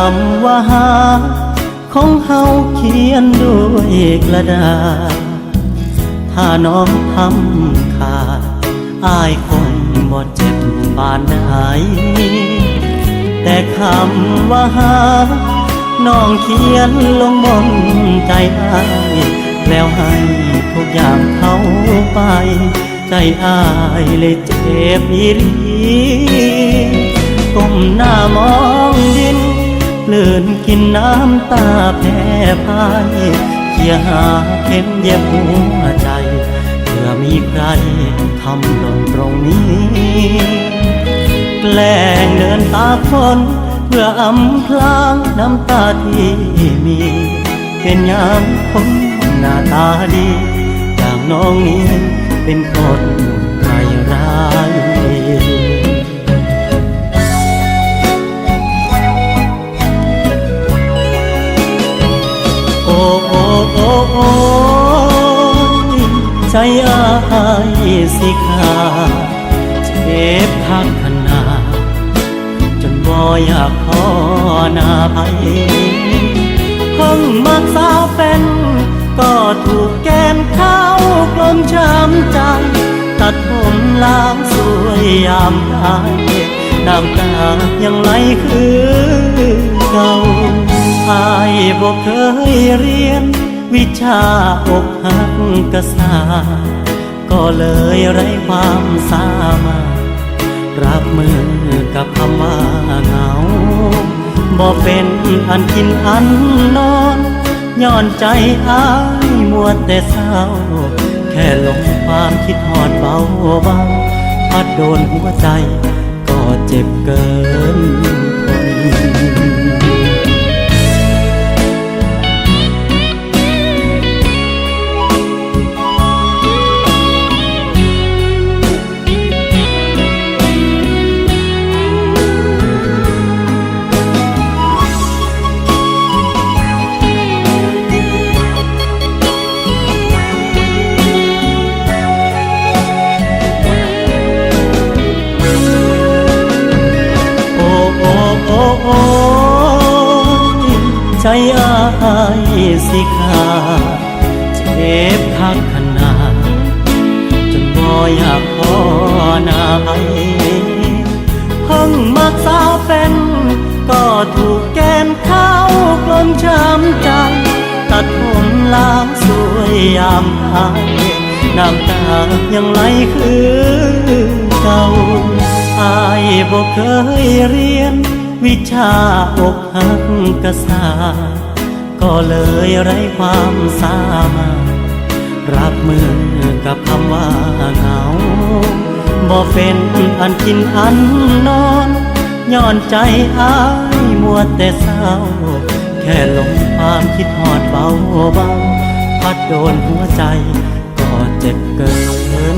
ຄຳວ່າຮັກຂອງເຮົາຂຽນດ້ວຍກະດາດ ຖ້ານ້ອງທຳຂາດ ອ້າຍຄົງບໍ່ເຈັບປານໃດ. ແຕ່ຄຳວ່າຮັກ ນ້ອງຂຽນລົງບົນໃຈອ້າຍ ແລ້ວໃຫ້ທຸກຢ່າງເຂົາໄປ ໃຈອ້າຍເລີຍເຈັບອີ່ຫຼີ. ກົ້ມໜ້າມອງດິນ ເລີນກິນນ້ຳຕາແຜ່ພາຍ ເຄຍຫາເຂັມເຢັບຫົວໃຈ ເພື່ອມີໃຄ ຄຳດອນຕຣົງນີ້ ແກລ້ງເດີນຕາກຝົນ ເພື່ອອຳພລາງນ້ຳຕາທີ່ມີ. ເປັນຫຍັງຄົນໜ້າຕາດີ ຢ່າງນ້ອງນີ້ ເປັນຄົນໃຈຮ້າຍ. ໂອ້ ໂອ້ ໂອ້ ໂອ້ຍ ໃຈອ້າຍຊິຂາດ ເຈັບຄັກຂະໜາດ ຈົນບໍ່ຢາກພໍໜ້າໃຜ. ເພິ່ງມັກສາວເປັນ ກໍຖືກແກນເຂົາກົມຊ້ຳໃຈ ຕັດຜົມລ້າງສວຍຢາມຕາຍ ນ້ຳຕາຍັງໄຫຼຄືເກົ່າ. ອ້າຍບໍ່ເຄີຍຮຽນວິຊາອົກຫັກກະສາດ ກໍເລີຍໄຮ້ຄວາມສາມາດ ຮັບມືກັບຄຳວ່າເຫງົາ. ບໍ່ເປັນອັນກິນອັນນອນ ຍ້ອນໃຈອ້າຍມົວແຕ່ເສົ້າ ແຄ່ລົມຄວາມຄິດຮອດເບົາໆ ພັດໂດນຫົວໃຈກໍເຈັບເກີນທົນ. ໂອ້ ໂອ້ ໂອ້ ໂອ້ຍ ໃຈອ້າຍຊິຂາດ ເຈັບຄັກຂະໜາດ ຈົນບໍ່ຢາກພໍໜ້າໃຜ. ເພິ່ງມັກສາວເປັນ ກໍຖືກແກນເຂົາກົມຊ້ຳໃຈ ຕັດຜົມລ້າງສວຍຢາມອາຍ ນ້ຳຕາຍັງໄຫຼຄືເກົ່າ. ອ້າຍບໍ່ເຄີຍຮຽນວິຊາອົກຫັກກະສາດ ກໍເລີຍໄຮ້ຄວາມສາມາດ ຮັບມືກັບຄຳວ່າເຫງົາ. ບໍ່ເປັນອັນກິນອັນນອນ ຍ້ອນໃຈອ້າຍມົວແຕ່ເສົ້າ ແຄ່ລົມຄວາມຄິດຮອດເບົາໆ ພັດໂດນຫົວໃຈ ກໍເຈັບເກີນ